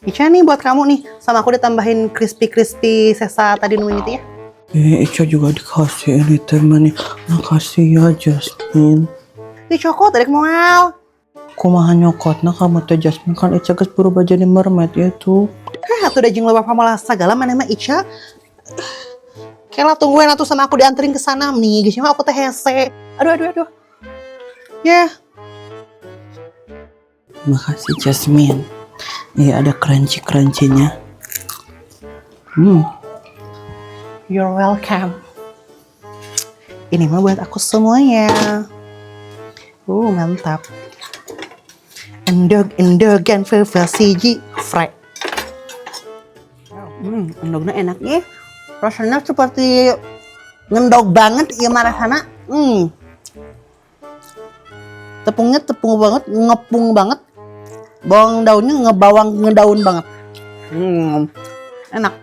Ica nih buat kamu nih, sama aku ditambahin crispy-crispy sesa tadi nu itu ya. Eh, Ica juga dikasih ini teh mani. Makasih ya, Jasmine. Ih, cokot dari moal. Kumaha nyokotna kamu teh, Jasmine? Kan Ica geus berubah jadi mermaid itu. Eh, atuh da jeung loba pamalas segala maneh mah, Ica. Kela, tungguin atuh, sama aku dianterin ke sana nih. Geus mah aku teh hese. Aduh, aduh, aduh. Ya. Makasih, Jasmine. Iya, ada crunchy-crunchynya. You're welcome. Ini mah buat aku semuanya. Mantap. Endog endogan fufu siji frek. Endognya enak nih. Rasanya seperti ngendog banget ya rasana. Tepungnya tepung banget, ngepung banget. Bawang daunnya ngebawang ngedaun banget. Enak.